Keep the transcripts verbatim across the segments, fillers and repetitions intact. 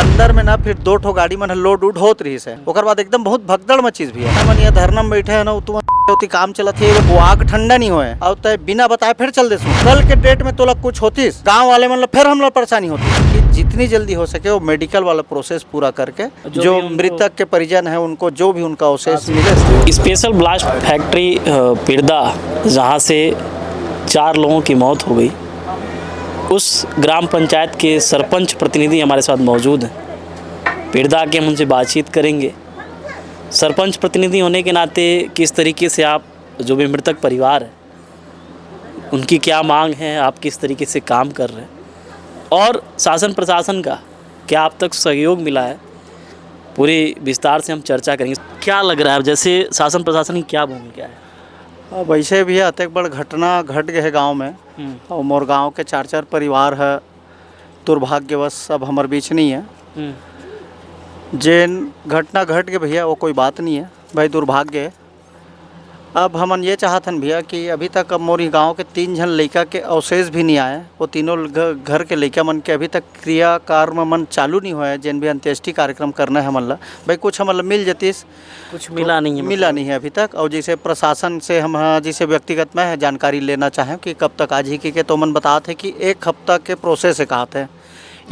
अंदर में ना फिर दो ठो गाड़ी मन ह लोड उड होत रहिस हे। ओकर बाद एकदम बहुत भगदड़ मचिस भैया। हमन ये धरना में बैठे हैं ना, तुमन ओती काम चलत हे, वो आग ठंडा नहीं होए, अउ तय बिना बताए फिर चल देसु। कल के डेट में तोला कुछ होतिस, गांव वाले मन ला फिर हमला परेशानी होती कि जितनी जल्दी हो सके वो मेडिकल वाला प्रोसेस पूरा करके जो जो भी उनको मृतक के परिजन है उनको जो भी उनका अवशेष मिले। स्पेशल ब्लास्ट फैक्ट्री, अ, पिरदा, जहाँ से चार लोगों की मौत हो गई, उस ग्राम पंचायत के सरपंच प्रतिनिधि हमारे साथ मौजूद हैं। पिरदा के हम उनसे बातचीत करेंगे। सरपंच प्रतिनिधि होने के नाते किस तरीके से आप, जो भी मृतक परिवार है, उनकी क्या मांग है, आप किस तरीके से काम कर रहे हैं और शासन प्रशासन का क्या आप तक सहयोग मिला है, पूरी विस्तार से हम चर्चा करेंगे। क्या लग रहा है, जैसे शासन प्रशासन की क्या भूमिका है? अब ऐसे भी अतेक बड़ घटना घट गए गांव में, हम्म। और मोर गांव के चार चार परिवार है, दुर्भाग्यवश अब हमारे बीच नहीं है। हम्म। जेन घटना घट गए भैया, वो कोई बात नहीं है भाई, दुर्भाग्य है। अब हमन ये चाहत हन भैया कि अभी तक अब मोर गांव के तीन झन लइका के अवशेष भी नहीं आए। वो तीनों घ-, घर के लइका मन के अभी तक क्रियाकर्म मन चालू नहीं होए, जेन भी अंत्येष्टि कार्यक्रम करना है हमन ला। भाई, कुछ हमन ला मिल जतिस, कुछ तो मिला नहीं है, मिला मतलब। नहीं है अभी तक। और जैसे प्रशासन से हम, हाँ, जैसे व्यक्तिगत मैं जानकारी लेना चाहें कि कब तक आज ही की के, तो मन बताते हैं कि एक हफ्ता के प्रोसेस है, कहते हैं।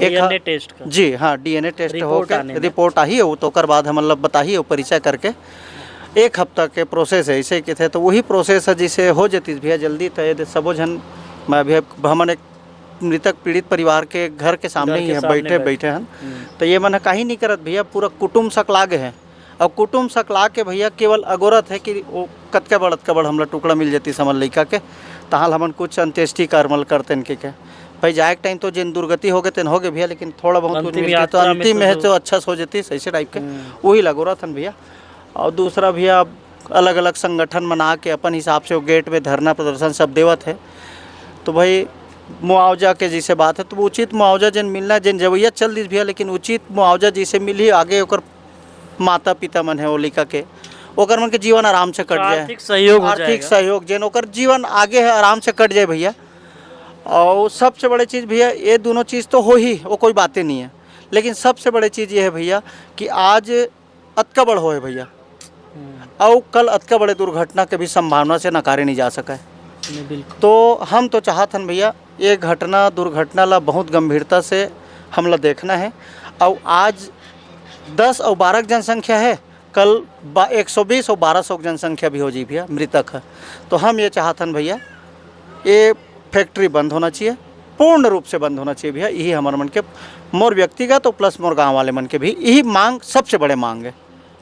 एक ह-, डीएनए टेस्ट का। जी हाँ, डीएनए टेस्ट रिपोर्ट होके आने में। रिपोर्ट आही है, वो तो ओकर बाद हम मतलब बताही है, परिचय करके एक हफ्ता के प्रोसेस है, इसे के थे, तो वही प्रोसेस है, जिसे हो जतिस भैया जल्दी, तो ये दे सबो झन, मैं अभी हमन एक मृतक पीड़ित परिवार के घर के सामने घर ही के है, सामने बैठे, बैठे। बैठे हैं। हम्म। तो ये मन ह काही नहीं करत भैया, पूरा कुटुम सकला गे है। और कुटुम सकला के भैया केवल अगोरत है कि वो कतका बड़, अतका बड़ हमला टुकड़ा मिल जतिस हमर लइका के, तहाल हमन कुछ अंत्येष्टि कार्य करते इनके के। भाई, जाए के टाइम तो जेन दुर्गति हो गए, तेन हो गए भैया, लेकिन थोड़ा बहुत अंतिम उनके यात्रा तो में अंतिम तो है जो तो अच्छा से हो जतिस, ऐसे टाइप के। हम्म। वही लगोरत हन भैया। और दूसरा भैया, अलग-अलग संगठन बना के अपन हिसाब से वो गेट में धरना प्रदर्शन सब देवत है। तो भाई, मुआवजा के जैसे बात है, तो उचित मुआवजा जेन मिलना, जेन जवैया चल दिस भैया, लेकिन उचित मुआवजा जैसे मिली, आगे ओकर माता पिता मन है, वो लइका के, ओकर मन के जीवन आराम से कट जाए। आर्थिक सहयोग हो आर्थिक जाएगा। सहयोग, जेन ओकर जीवन आगे है, आराम से कट जाए भैया। और सबसे बड़े चीज़ भैया, ये दोनों चीज़ तो हो ही, वो कोई बातें नहीं है, लेकिन सबसे बड़े चीज़ ये है भैया कि आज अतका बड़ होए भैया, हम्म। अउ कल अतका बड़े दुर्घटना के भी संभावना से नकारे नहीं जा सके। नहीं, बिल्कुल। तो हम तो चाहत हन भैया, ये घटना, दुर्घटना ला बहुत गंभीरता से हमला देखना है। अउ आज दस अउ बारह के जनसंख्या है, कल बा-, एक सौ बीस अउ बारह सौ के जनसंख्या भी हो जाई भैया, मृतक है। तो हम ये चाहत हन भैया, ये फैक्ट्री बंद होना चाहिए, पूर्ण रूप से बंद होना चाहिए भैया। यही हमारे मन के, मोर व्यक्तिगत और प्लस मोर गांव वाले मन के भी यही मांग, सबसे बड़े मांग है।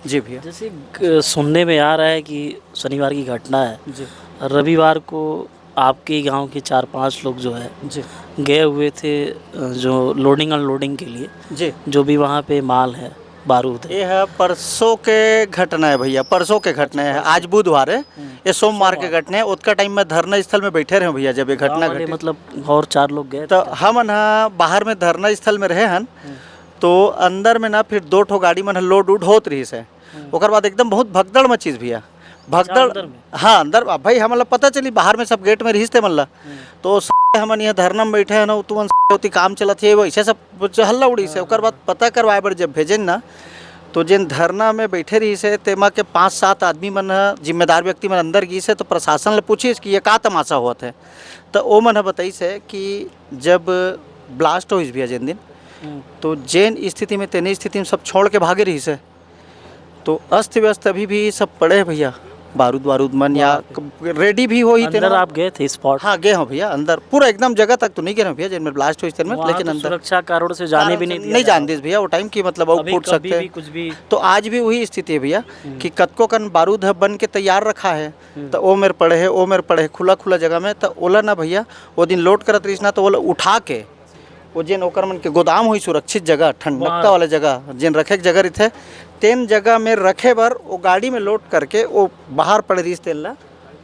जी भैया। जैसे ग-, सुनने में आ रहा है कि शनिवार की घटना है, जी। रविवार को आपके गांव के चार पांच लोग जो है, जी। गए हुए थे, अ, जो लोडिंग अनलोडिंग के लिए, जी। जो भी वहाँ पे माल है, बारूद है। ये है परसों के घटना है भैया, परसों के घटना है। परसों। आज बुधवार है, हम्म। ये सोमवार के सोमवार। घटना है। उतका टाइम में धरना स्थल में बैठे रहे भैया, जब ये घटना गाँव वाले घटी। मतलब और चार लोग गए तो थे? हमन ह बाहर में धरना स्थल में रहे हन, हम्म। तो अंदर में ना फिर दो ठो गाड़ी मन ह लोड उड होत रहिस है। हम्म। ओकर बाद एकदम बहुत भगदड़ मचिस भैया। अच्छा, भगदड़, अंदर में? हाँ, अंदर, अब भाई, हमन ला पता चली, बाहर में सब गेट में रहिस ते मन ला। हम्म। तो स-, हमन यहाँ धरना में बैठे हैं ना, तुमन स-, ओती काम चलत हे, वैसे सब कुछ हल्ला उड़ीस हे। हाँ, ओकर बाद हाँ। पता करवाए बर जब भेजेन ना, तो जेन धरना में बैठे रहिस हे, तेमा के पाँच सात आदमी मन ह, जिम्मेदार व्यक्ति मन अंदर गिस हे, तो प्रशासन ले पूछिस कि ये का तमाशा होवत हे। तो ओ मन ह बताइस हे कि जब ब्लास्ट होइस भैया जेन दिन, हम्म। तो जेन स्थिति में, तेने स्थिति में सब छोड़ के भागे रहिस हे। तो अस्त व्यस्त अभी भी सब पड़े हैं भैया, बारूद वारूद मन या बाप रे। क-, रेडी भी होही अंदर तेन। आप गए थे स्पॉट? हाँ, गए हों भैया, अंदर पूरा एकदम जगह तक तो नहीं गए हों भैया, जेन में ब्लास्ट होइस तेन में, वहाँ लेकिन तो अंदर सुरक्षा कारणों से जाने भी नहीं दिया नहीं जा रहा। जान दिस भैया, वो टाइम की मतलब अभी आउटपुट कभी सकते भी हैं। कुछ भी। तो आज भी वही स्थिति है भैया हम्म। कि कतको कन बारूद ह बन के तैयार रखा है, हम्म। तो ओ मेर पड़े है, ओ मेर पड़े है, खुला खुला जगह में, तो ओला ना भैया, वो दिन लोड करत रहिस ना, तो ओला उठा के वो जेन ओकर मन के गोदाम होही सुरक्षित जगह, ठंडकता वाला जगह, जेन रखे के जगह रहिथे, तेन जगह में रखे बर वो गाड़ी में लोड करके वो बाहर पड़े रहिस तेन ला,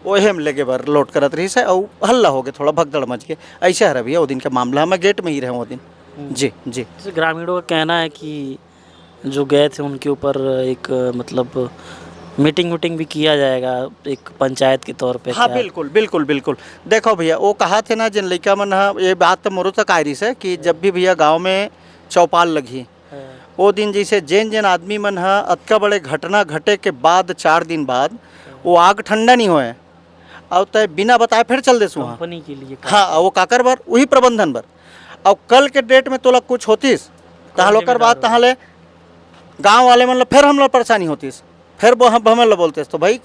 ओहे में लेगे बर लोड करत रहिस हे, अउ हल्ला होगे, थोड़ा भगदड़ मच गे। ऐसे हर भैया, वो दिन के मामला, मैं गेट में ही रहे हूँ वो दिन। हम्म। जी, जी। जैसे ग्रामीणों का कहना है कि जो गए थे उनके ऊपर एक, मतलब, मीटिंग वीटिंग भी किया जाएगा एक पंचायत के तौर पे, हाँ, क्या? बिल्कुल, बिल्कुल, बिल्कुल। देखो भैया, वो कहा थे ना, जिन लइका मन ह, ये बात तो मोरो तक आय रहिस हे कि जब भी भैया गाँव में चौपाल लगही, वो दिन जैसे जेन जेन आदमी मन ह अतका बड़े घटना घटे के बाद चार दिन बाद वो आग ठंडा नहीं होए, और तय बिना बताए फिर चल देसु वहाँ। कंपनी के लिए काम। हाँ, वो काकर बर, वही प्रबंधन बर। और कल के डेट में तोला कुछ होतिस, तहाँ कौन लोकर बात जिम्मेदार तहाँ ले गाँव वाले मन ल फिर हमला परेशानी होतिस, फिर वो हम, हमन ल बोलतेस। तो भाई,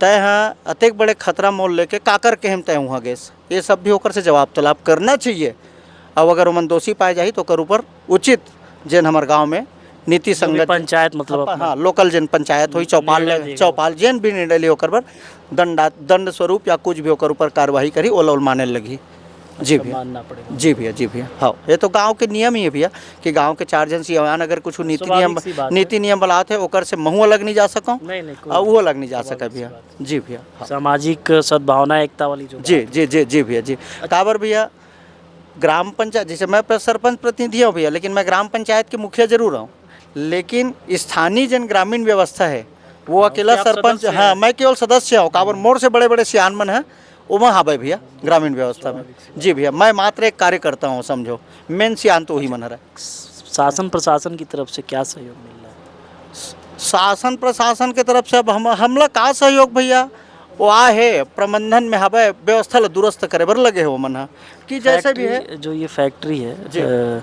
तय ह अतेक बड़े खतरा मोल लेके काकर के हम तय वहाँ गेस, ये सब भी ओकर से जवाब तलब करना चाहिए। अब अगर ओमन दोषी पाए जाही तो ओकर ऊपर उचित, जेन हमर गांव में नीति जो भी संगत पंचायत, मतलब, अपन, अपना हाँ, लोकल जेन पंचायत होही, चौपाल निर्णय ले-, देगा। चौपाल जेन भी निर्णय ली ओकर बर दंडा-, दंड स्वरूप या कुछ भी ओकर ऊपर कार्यवाही करी, ओला ओला माने लगही। जी अच्छा, भैया। मानना पड़ेगा। जी भैया, जी भैया। हाँ, ये तो गांव के नियम ही है भैया, कि गांव के चार जन सियान अगर कुछ नीति नियम, स्वाभाविक सी बात है। नीति नियम बलात है, ओकर से महू अलग नहीं जा सकूँ, नहीं, नहीं, कोई और वो नहीं। अलग नहीं जा स्वाभाविक सके सी भैया। बात है। जी भैया, हाँ। सामाजिक सद्भावना, एकता वाली जो जी, बात है। जी, जी, जी भैया, जी। काबर भैया, ग्राम पंचायत, जैसे मैं प्र-, सरपंच प्रतिनिधि हूँ भैया, लेकिन मैं ग्राम पंचायत के मुखिया जरूर हूँ, लेकिन स्थानीय जन ग्रामीण व्यवस्था है, वो हाँ, अकेला उसके आप सरपंच, सदस्य हाँ, हैं। मैं केवल सदस्य हूँ। काबर हम्म। मोर से बड़े-बड़े सियान मन हैं, ओमा हावे भैया, ग्रामीण व्यवस्था में। स्वाभाविक सी बात। जी भैया, मैं मात्र एक कार्यकर्ता हूँ, समझो, मेन सियान तो वही मन हरे। शासन प्रशासन की तरफ से क्या सहयोग मिल रहा है? शासन प्रशासन के तरफ से अब हम, हमला का सहयोग भैया, वो आ है, प्रबंधन में हवे, व्यवस्था ला दुरुस्त करे बर लगे हो मन ह, कि जैसे भी है। फैक्ट्री, जो ये फैक्ट्री है, जी। अ,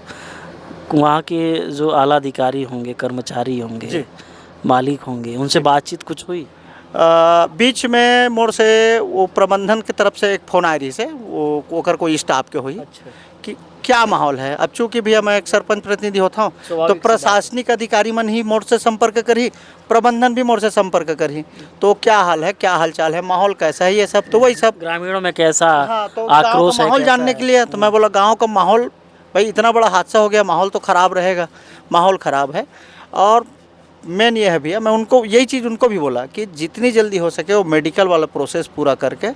वहाँ के जो आला अधिकारी होंगे, कर्मचारी होंगे, जी। मालिक होंगे, उनसे जी। बातचीत कुछ हुई? अ, बीच में मोर से वो प्रबंधन के तरफ से एक फोन आए रही से, वो, ओकर कोई स्टाफ के होई। अच्छा। कि क्या माहौल है। अब चूंकि भैया मैं एक सरपंच प्रतिनिधि होता हूँ, स्वाभाविक तो सी बात है। प्रशासनिक अधिकारी मन ही मोर से संपर्क करही, प्रबंधन भी मोर से संपर्क करही, तो क्या हाल है, क्या हालचाल है, माहौल कैसा है, ये सब, तो वही सब। ग्रामीणों में कैसा हाँ, तो गाँव का आक्रोश है, माहौल कैसा जानने है? के लिए, तो मैं बोला, "गाँव का माहौल, भाई, इतना बड़ा हादसा हो गया, माहौल तो खराब रहेगा।" माहौल खराब है। और मेन ये है भैया, मैं उनको यही चीज़ उनको भी बोला कि जितनी जल्दी हो सके वो मेडिकल वाला प्रोसेस पूरा करके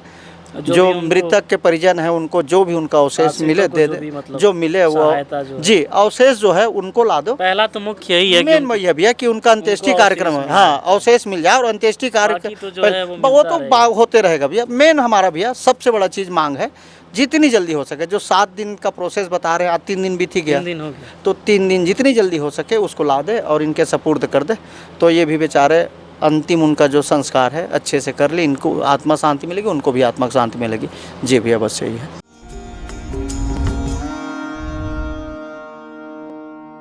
जो जो भी उनको मृतक के परिजन है उनको जो भी उनका अवशेष आश्रितों मिले, को दे जो दे, भी, मतलब, जो मिले वो, सहायता जो है। जी, अवशेष जो है उनको ला दो। पहला तो मुख्य यही है कि मेन उनको, वही है भैया कि उनका अंत्येष्टि उनको कार्यक्रम अवशेष है, मिले। हाँ, अवशेष मिल जाए और अंत्येष्टि कार्य-, बाकी तो जो पहले, है वो ब-, वो मिलता तो रहेगा। बा-, होते रहेगा भैया। मेन हमारा भैया सबसे बड़ा चीज़ मांग है, जितनी जल्दी हो सके, जो सात दिन का प्रोसेस बता रहे हैं, आज तीन दिन बीत ही गया, तीन दिन हो गया। तो तीन दिन जितनी जल्दी हो सके उसको ला दे और इनके सपुर्द कर दे, तो ये भी बेचारे अंतिम उनका जो संस्कार है अच्छे से कर ले, इनको आत्मा शांति मिलेगी, उनको भी आत्मा शांति मिलेगी। जी भैया, बस यही है।